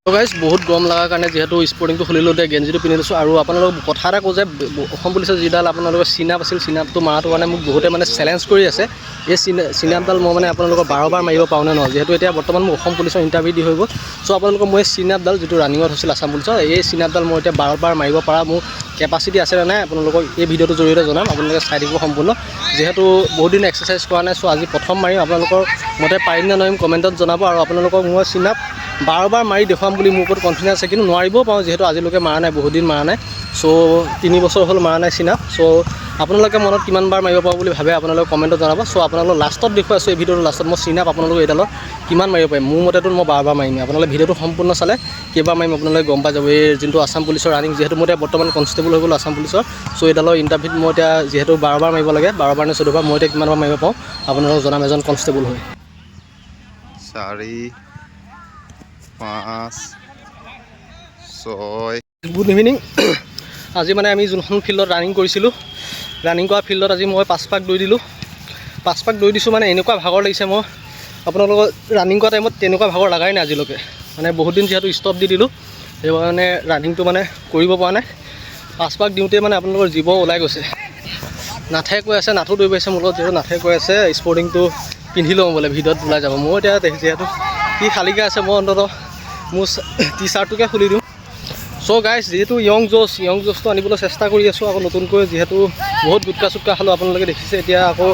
Guys, বহুত গৰম লগাৰ কাৰণে যিহেতু স্পৰ্টিংটো খুলিলোঁ, এতিয়া গেঞ্জিটো পিন্ধি লৈছোঁ। আৰু আপোনালোকক কথা এটা কওঁ যে অসম পুলিচৰ যিডাল আপোনালোকৰ চিনাপ আছিল, চিনাপটো মাৰাটোৰ কাৰণে মোক বহুতে মানে চেলেঞ্জ কৰি আছে। এই চিনাপডাল মই মানে আপোনালোকৰ 12 বাৰ মাৰিব পাৰোঁ নে নহয়, যিহেতু এতিয়া বৰ্তমান মোক অসম পুলিচৰ ইণ্টাৰভিউ দি হৈ গ'ল। চ' আপোনালোকৰ মই এই চিনাপডাল যিটো ৰানিঙত হৈছিল আছাম পুলিচৰ, এই চিনাপডাল মই এতিয়া 12 বাৰ মাৰিব পৰা মোৰ কেপাচিটি আছে নে নাই, আপোনালোকক এই ভিডিঅ'টোৰ জৰিয়তে জনাম। আপোনালোকে চাই থাকিব সম্পূৰ্ণ। যিহেতু বহুত দিন এক্সাৰচাইজ কৰা নাই, চ' আজি প্ৰথম মাৰিম। আপোনালোকৰ মতে পাৰিম নে নোৱাৰিম কমেণ্টত জনাব। আৰু আপোনালোকক মই চিনাপ 12 বাৰ মাৰি দেখুৱাম বুলি মোৰ ওপৰত কনফিডেঞ্চ আছে, কিন্তু নোৱাৰিবও পাৰোঁ, যিহেতু আজিলৈকে মাৰা নাই, বহুত দিন মাৰা নাই। চ' 3 বছৰ হ'ল মাৰা নাই চিনাপ। চ' আপোনালোকে মনত কিমান বাৰ মাৰিব পাৰোঁ বুলি ভাবে, আপোনালোকে কমেণ্টত জনাব। চ' আপোনালোক লাষ্টত দেখুৱাই আছোঁ, এই ভিডিঅ'টো লাষ্টত মই চিনাপ আপোনালোকক এইডালৰ কিমান মাৰিব পাৰিম। মোৰ মতেতো মই 12 বাৰ মাৰিম। আপোনালোকে ভিডিঅ'টো সম্পূৰ্ণ চালে কেইবাৰ মাৰিম আপোনালোকে গম পাই যাব। এই যোনটো আছাম পুলিচৰ ৰানিং, যিহেতু মই এতিয়া বৰ্তমান কনষ্টেবল হৈ গ'লোঁ আছাম পুলিচৰ, চ' এইডালৰ ইণ্টাৰভিউত মই এতিয়া যিহেতু 12 বাৰ মাৰিব লাগে, 12 বাৰ নে 14 বাৰ, মই এতিয়া কিমান বাৰ মাৰিব পাৰোঁ আপোনালোকক জনাম এজন কনষ্টেবল হৈ। চাৰি, পাঁচ, ছয়। Good evening. আজি মানে আমি যোনখন ফিল্ডত ৰানিং কৰিছিলোঁ, ৰানিং কৰা ফিল্ডত আজি মই পাঁচ পাক দৌৰি দিলোঁ। পাঁচ পাক দৌৰি দিছোঁ, মানে এনেকুৱা ভাগৰ লাগিছে, মই আপোনালোকৰ ৰানিং কৰা টাইমত তেনেকুৱা ভাগৰ লগাই নাই আজিলৈকে। মানে বহুত দিন যিহেতু ষ্টপ দি দিলোঁ, সেইকাৰণে ৰানিংটো মানে কৰিব পৰা নাই। পাঁচ পাক দিওঁতে মানে আপোনালোকৰ জীৱ ওলাই গৈছে। নাথে কৈ আছে, নাথো দৌৰি পাইছে মোৰ লগত, যিহেতু নাথে কৈ আছে স্পৰ্টিংটো পিন্ধি লওঁ বোলে, ভিডিঅ'ত ওলাই যাব। মই এতিয়া যিহেতু সি খালীকৈ আছে, মই অন্ততঃ মোৰ টি চাৰ্টটোকে খুলি দিওঁ। চ' গাইজ, যিহেতু য়ং জ'ছ, য়ং জ'ছটো আনিবলৈ চেষ্টা কৰি আছোঁ আকৌ নতুনকৈ। যিহেতু বহুত গুটকা চুটকা খালোঁ, আপোনালোকে দেখিছে। এতিয়া আকৌ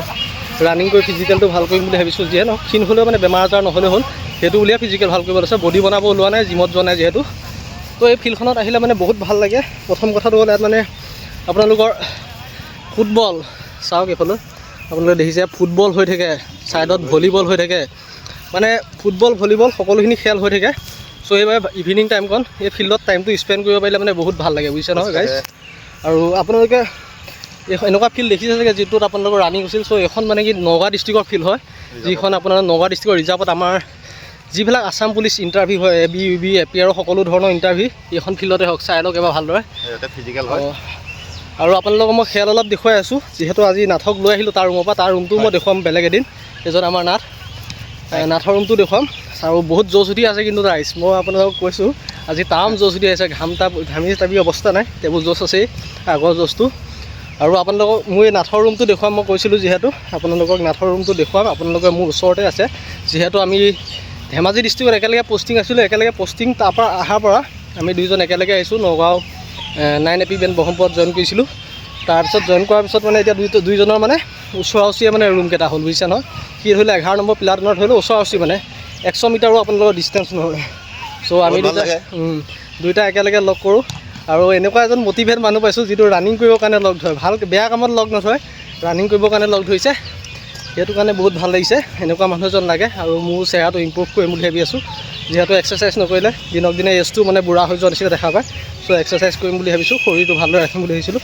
ৰানিং কৰি ফিজিকেলটো ভাল কৰিম বুলি ভাবিছোঁ। যিয়ে নহওক, ক্ষীণ হ'লেও মানে বেমাৰ আজাৰ নহ'লে হ'ল, সেইটো বুলিয়ে ফিজিকেল ভাল কৰিব লৈছে। বডি বনাব ওলোৱা নাই, জিমত যোৱা নাই যিহেতু। তো এই ফিল্ডখনত আহিলে মানে বহুত ভাল লাগে। প্ৰথম কথাটো হ'ল ইয়াত মানে আপোনালোকৰ ফুটবল, চাওক এইফালে আপোনালোকে দেখিছে, ফুটবল হৈ থাকে, ছাইডত ভলীবল হৈ থাকে, মানে ফুটবল, ভলীবল সকলোখিনি খেল হৈ থাকে। চ' সেইবাবে ইভিনিং টাইমকণ এই ফিল্ডত টাইমটো স্পেণ্ড কৰিব পাৰিলে মানে বহুত ভাল লাগে, বুজিছে নহয় গাইজ? আৰু আপোনালোকে এই এনেকুৱা ফিল্ড দেখিছে চাগে, যিটোত আপোনালোকৰ ৰানিং হৈছিল। চ' এইখন মানে কি নগাঁও ডিষ্ট্ৰিক্টৰ ফিল্ড হয়, যিখন আপোনাৰ নগাঁও ডিষ্ট্ৰিক্টৰ ৰিজাৰ্ভত আমাৰ যিবিলাক আছাম পুলিচ ইণ্টাৰভিউ হয়, A B, U B, A P আৰু সকলো ধৰণৰ ইণ্টাৰভিউ এইখন ফিল্ডতে হওক। চাই লওক এবাৰ ভালদৰে। ইয়াতে ফিজিকেল হয়। অঁ, আৰু আপোনালোকক মই খেল অলপ দেখুৱাই আছোঁ। যিহেতু আজি নাথক লৈ আহিলোঁ তাৰ ৰুমৰ পৰা, তাৰ ৰুমটোও মই দেখুৱাম বেলেগ এদিন। এজন আমাৰ নাথ, নাথৰ ৰুমটো দেখুৱাম। আৰু বহুত জোচ উঠি আছে কিন্তু ৰাইজ, মই আপোনালোকক কৈছোঁ, আজি তাম জোচ উঠি আছে। ঘাম তাপ ঘামি তাপি অৱস্থা নাই, এইবোৰ জোচ আছেই আগৰ জোচটো। আৰু আপোনালোকক মোৰ এই নাথৰ ৰুমটো দেখুৱাম মই কৈছিলোঁ, যিহেতু আপোনালোকক নাথৰ ৰুমটো দেখুৱাম। আপোনালোকে মোৰ ওচৰতে আছে, যিহেতু আমি ধেমাজি ডিষ্ট্ৰিক্টত একেলগে পষ্টিং আছিলোঁ। একেলগে পষ্টিং তাৰপৰা অহাৰ পৰা আমি দুইজন একেলগে আহিছোঁ। নগাঁও 9 এ পি বেণ্ড ব্ৰহ্মপুৰত জইন কৰিছিলোঁ। তাৰপিছত জইন কৰাৰ পিছত মানে এতিয়া দুইজনৰ মানে ওচৰা ওচৰিয়ে মানে ৰুমকেইটা হ'ল, বুজিছে নহয়? সি ধৰি লওক 11 নম্বৰ প্লাটুনত, ধৰি লওক ওচৰা ওচৰি, মানে 100 মিটাৰো আপোনালোকৰ ডিষ্টেঞ্চ নহয়। চ' আমি বহুত ভাল দুটা লাগে। দুয়োটা একেলগে লগ কৰোঁ। আৰু এনেকুৱা এজন মটিভেট মানুহ পাইছোঁ, যিটো ৰানিং কৰিবৰ কাৰণে লগ ধৰে, ভাল বেয়া কামত লগ নধৰে, ৰানিং কৰিবৰ কাৰণে লগ ধৰিছে। সেইটো কাৰণে বহুত ভাল লাগিছে। এনেকুৱা মানুহ এজন লাগে। আৰু মোৰ চেহেৰাটো ইম্প্ৰুভ কৰিম বুলি ভাবি আছোঁ, যিহেতু এক্সাৰচাইজ নকৰিলে দিনক দিনে এজটো মানে বুঢ়া হৈ যোৱা নিচিনা দেখা পায়। চ' এক্সাৰচাইজ কৰিম বুলি ভাবিছোঁ, শৰীৰটো ভালদৰে ৰাখিম বুলি ভাবিছিলোঁ।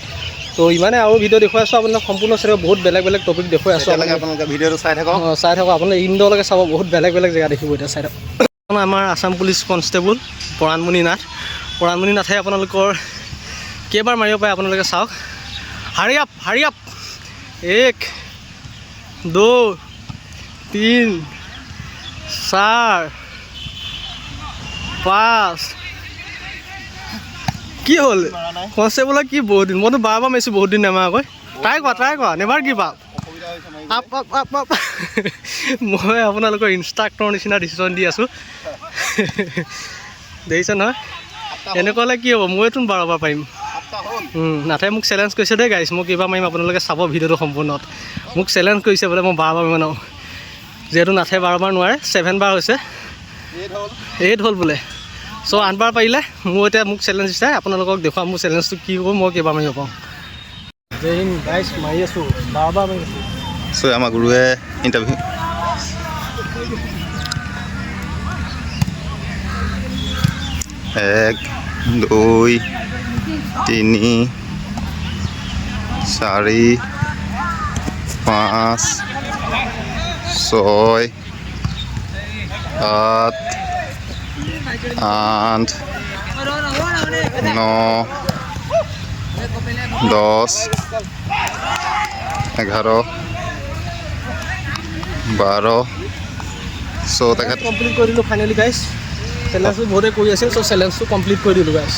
ত' ইমানে আৰু ভিডিঅ' দেখুৱাই আছোঁ আপোনাক সম্পূৰ্ণ চাই, বহুত বেলেগ বেলেগ টপিক দেখুৱাই আছোঁ। এতিয়ালৈকে আপোনালোকে ভিডিঅ'টো চাই থাকক। অঁ, চাই থাকক। আপোনালোকে ইণ্ডলৈকে চাব, বহুত বেলেগ বেলেগ জেগা দেখিব। এতিয়া চাই থাকক, আমাৰ আছাম পুলিচ কনষ্টেবল পৰাণমণি নাথ। পৰাণমণি নাথে আপোনালোকৰ কেইবাৰ মাৰিব পাৰে আপোনালোকে চাওক। হাৰি আপ, হাৰি আপ। এক, দুই, তিনি, চাৰ, পাঁচ। কি হ'ল কনষ্টেবলৰ? কি বহুত দিন, মইতো বাৰ বাৰ মাৰিছোঁ, বহুত দিন নামাৰাকৈ। ট্ৰাই কৰা, ট্ৰাই কৰা, never give up. Up, up, up, up. মই আপোনালোকৰ ইনষ্ট্ৰাক্টৰ নিচিনা ডিচিশ্যন দি আছোঁ, দেখিছে নহয়? এনেকুৱা হ'লে কি হ'ব? মইতোন 12 বাৰ পাৰিম। নাথে মোক চেলেঞ্জ কৰিছে দেই গাইছ। মই কিবা মাৰিম, আপোনালোকে চাব ভিডিঅ'টো সম্পূৰ্ণত। মোক চেলেঞ্জ কৰিছে বোলে মই 12 বাৰ মাৰিম। যিহেতু নাথে 12 বাৰ নোৱাৰে, 7 বাৰ হৈছে, 8 হ'ল বোলে। চ' 8 বাৰ পাৰিলে মোৰ এতিয়া মোক চেলেঞ্জ দিছে, আপোনালোকক দেখুৱাম মোৰ চেলেঞ্জটো কি হ'ব, মই কেইবাৰ মাৰিব পাৰোঁ। জয় হিন্দ গাইছ। মাৰি আছোঁ, 12 বাৰ মাৰি আছোঁ। চ' আমাৰ গুৰুৱে ইণ্টাৰভিউ। এক, দুই, তিনি, চাৰি, পাঁচ, ছয়, সাত, আঠ, ন, 10, 11, 12। চ' তেখেত কমপ্লিট কৰি দিলোঁ ফাইনেলি গাইছ। চেলেঞ্জটো বহুতে কৰি আছিল, চ' চেলেঞ্জটো কমপ্লিট কৰি দিলোঁ গাইছ।